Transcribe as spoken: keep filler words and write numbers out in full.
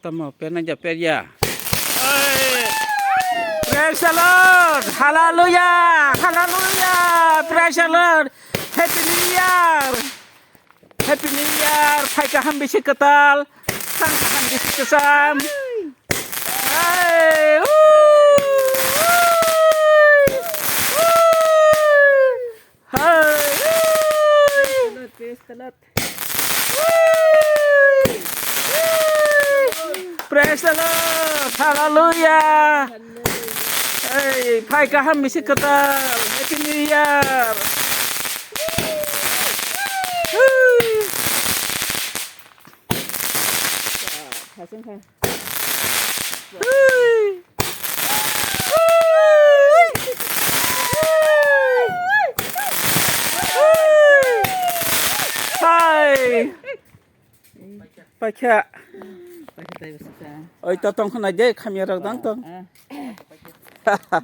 Tamo, perna ja, perya. Hey! Praise the Lord! Hallelujah! Hallelujah! Praise the Lord! Happy New Year! Happy New Year! Phai kaham bisi kwtal, sang kaham bisi kwcham. Hey! Woo! Hey! Praise the Lord. Praise the Lord. Hallelujah. Hey, phai kaham bisi kwtal. Happy New Year. Hai. Paikha. Oi, to tong khna de, khamya rok dang tong. Ah.